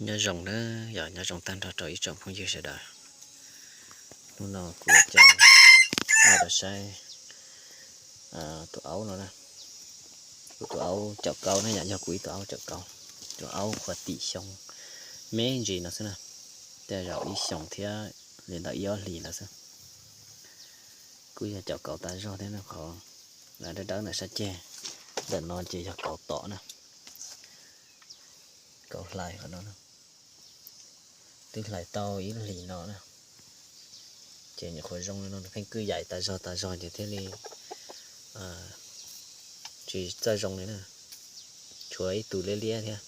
Nyob zoo na, yog nyob zoo tag nrho rau ib tsoom phooj ywg sawv daws. Hnub no kuv yuav coj nej los saib tus aub no na. Kuv tus aub caum kauv na, yam yog kuv ib tug aub caum kauv. Tus aub qhuav tim xyoo me ntsis no xwb na, tej zaum ib xyoos thiab li ntawm ib ob hlis ntawd xwb. Kuj yog caum kauv tas zog thiab na, qhov dawb dawb ntawm sab ceg, ntawm no ces yog kauv tom na. Kauv hlais qhov no, twb hlais tau ib hlis no na, ces nyuam qhuav zoo li no, nws pheej kwj yaim tas zog tas zog ces thiaj li tsis txawj zoo li na. Tshuav ib tug liab liab thiab,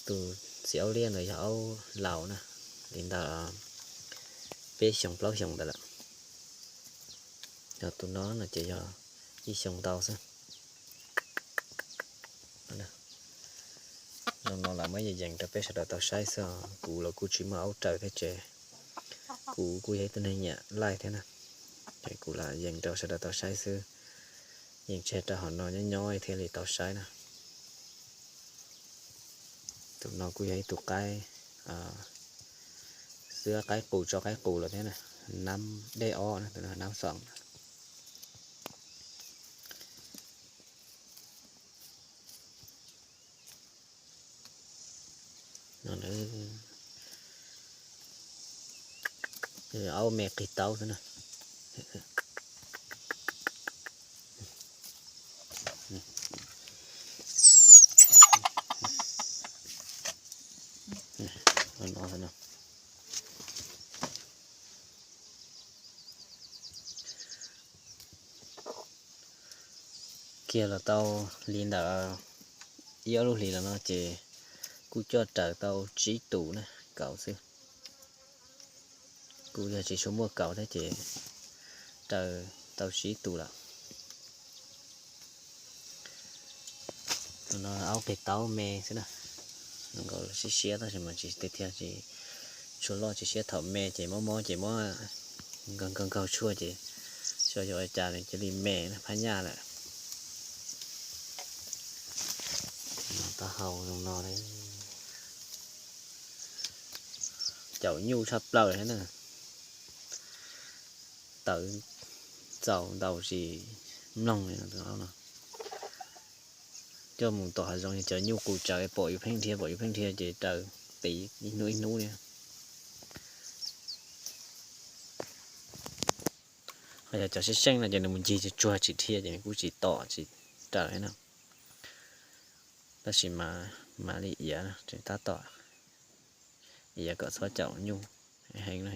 tus txiv aub liab ntawd yog aub laus na, li ntawm peb xyoos plaub xyoos ntawd lawm. Yog tus no no ces yog ib xyoos ntau xwb. Zoo no lawv muab yees yees rau peb sawv daws tau saib xwb os. Kuv los kuj tsis muaj aub raws thiab ces kuv kuj yog ib tug neeg nyiam laij thiab na, ces kuv lam yees rau sawv daws tau saib xwb. Yees tseg rau hauv no nyob nyob thiaj li tau saib na. Tus no kuj yog ib tug qaib, xwb qaib qus tso qaib qus los thiab na, nab dej ob na, tus no nab xoom. Aub me qig taub xwb na. Kiag los tau li ntawm ib ob lub hlis los no ces kuj coj raws tau tsib tus na, kauv xwb. Kuj yog tsis tshua muaj kauv thiab ces raws tau tsib tus lawm. Tus no aub qig taub me xwb na, nkaus siab siab tab sis mas tsis tiag tiag, tsis tshua loj, tsis siab. Thaum me ces mob mob ces muab nkaug nkaug nkaug tshuaj ces xyov yuav ua cas nws cia li me na, phab nyaj lawm. Taub hau zoo no, caum nyuj tshaj plaws thiab na. Tawv txaus ntau tsis mloog li no, tus aub no. Coj mus tom hav zoov ces cov nyuj qus tsaws pom yus pheej dhia, pom yus pheej dhia ces raws tiv ib hnub ib hnub li. Ho yog cov seej seej no ces nws mus ncig tsuag tsuag tsis dhia ces nws kuj tsis tom tsis raws li na. Tab sis mas mam li iav, tab tom iav kom txhob caum nyuj heev na.